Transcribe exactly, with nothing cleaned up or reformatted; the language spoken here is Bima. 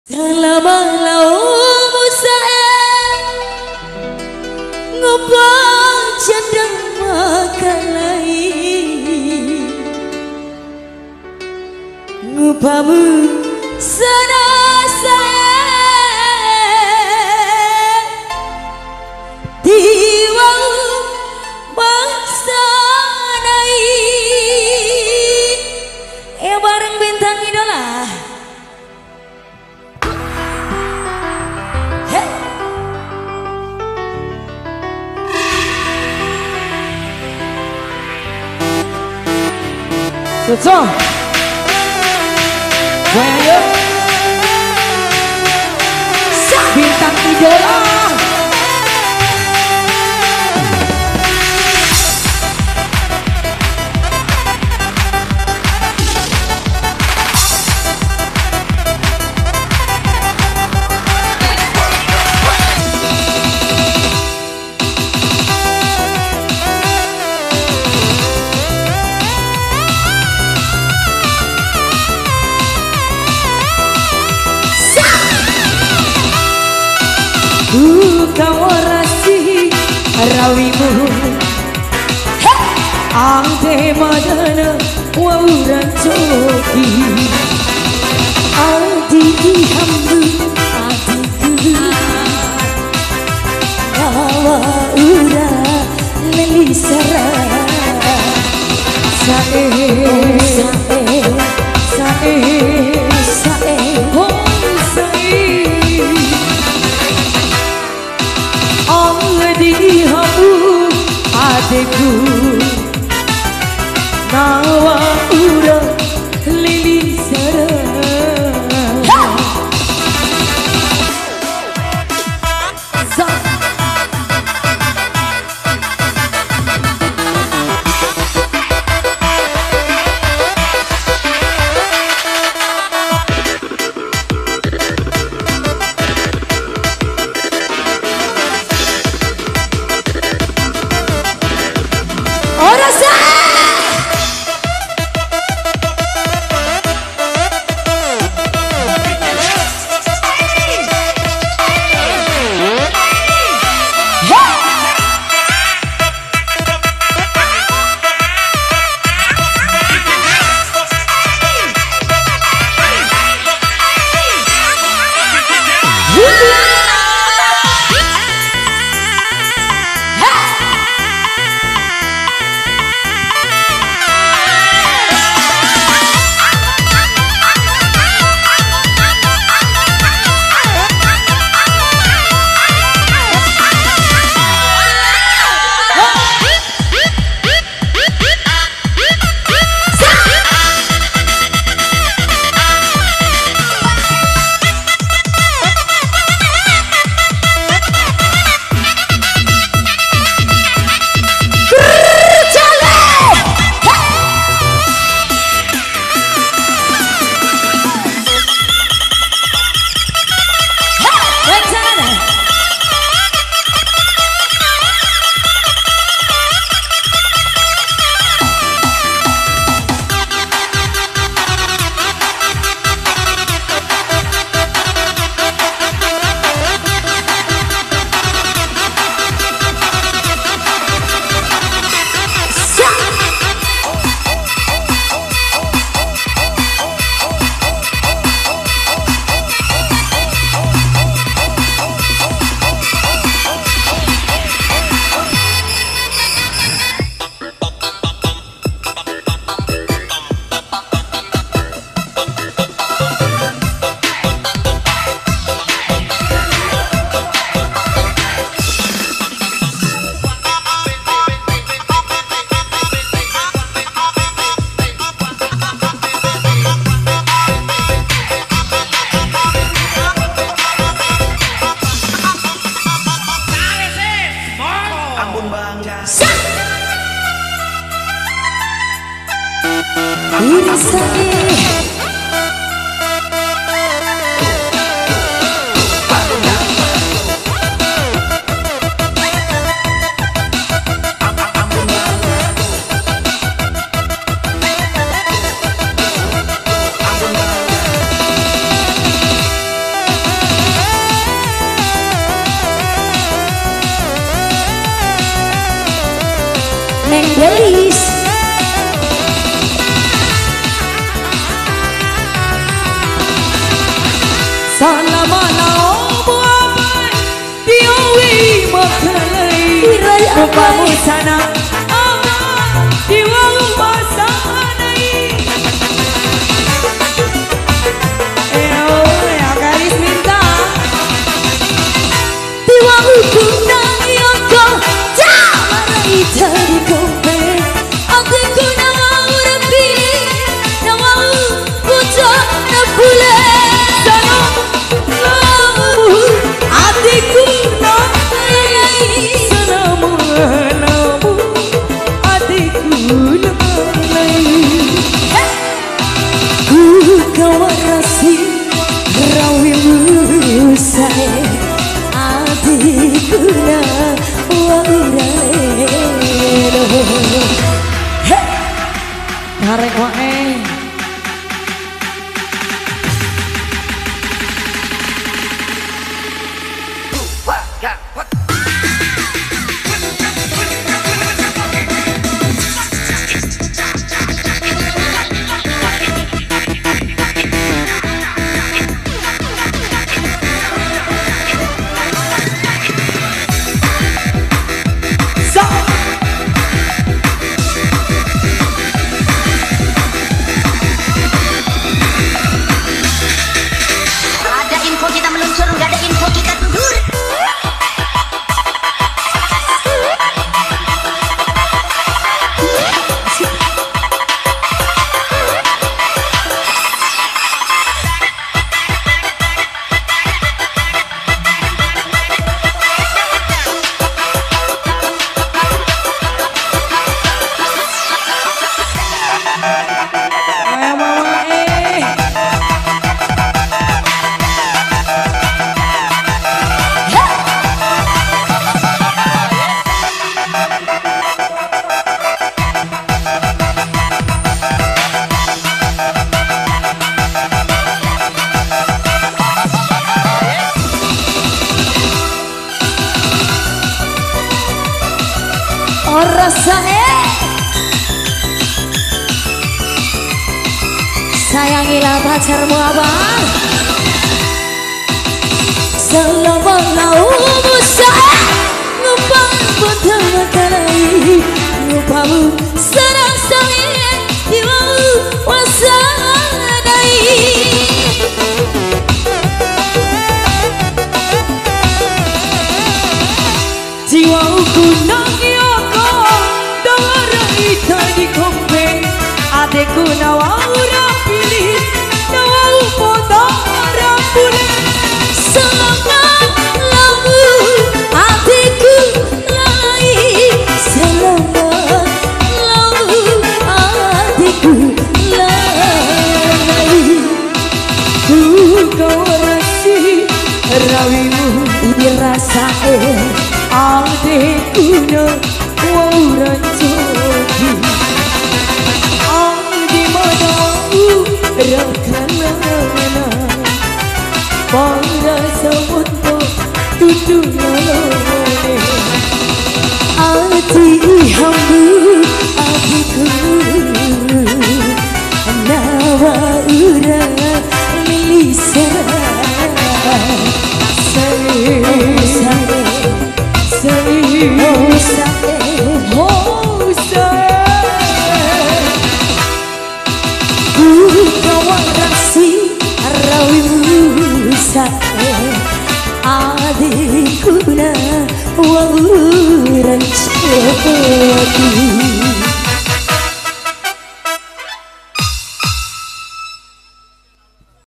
Salama laomu sa'e, ngupa canda makalai. Ngupamu sana sa'e, tiwa'u ma sanai. Eh, bareng Bintang Idola. He. Cocok. Goyang yuk. Sa-, Bintang Idola. Ku kawarasi rawimu. Ante madana wa'ura ncoki. Adi ihambu, adiku. Ngawa ura leli sara. Sa'e, sa'e, sa'e, sa'e, oh, sa'e. Adi ihambu, adeku, ngawa ura lili sara. Ora sa! Delis. Salama lao buabai, tiowi makalai. Irai abai. Upamu sana ama, tiwau masanai. Eh, oh, ya, garis minta. Tiwa'uku nai oko, jawara ita di kompe. Adeku na wa'ura pili, na wa'u puja na pule. Sano, lamu, adeku na nai. Sano, lamu, adeku na nai. Hey! Ku kawarasi rawimu sa'e, adikuna wa'ura lelo. He! Karek wa'e. Ada info kita meluncur, nggak ada info kita tidur. Ora sa'e. Sayangilah pacarmu, Abang. Selama laumu sa'e, ngupa poda makalai, ngupamu sarang sa'e, tiwa'u wasa dai. Tiwa'uku nangi oko, dawara ita di kompe. Adeku na wa'ura pili, na wa'u poda ra pule. Selamat lamu adeku lai, selamat lamu adeku lai. Ku kawarasi rawimu, ira sa'e adekuna wa'ura ncoki. Adi mada wa'ura kanana, para samoto tutu lalone. Ati hambu adeku, na wa'ura lili sera. Sa'e, sa'e, sa'e, oh, sa'e, oh, sa'e. Ku kawarasi rawimu sa'e, adekuna wa'ura ncoki.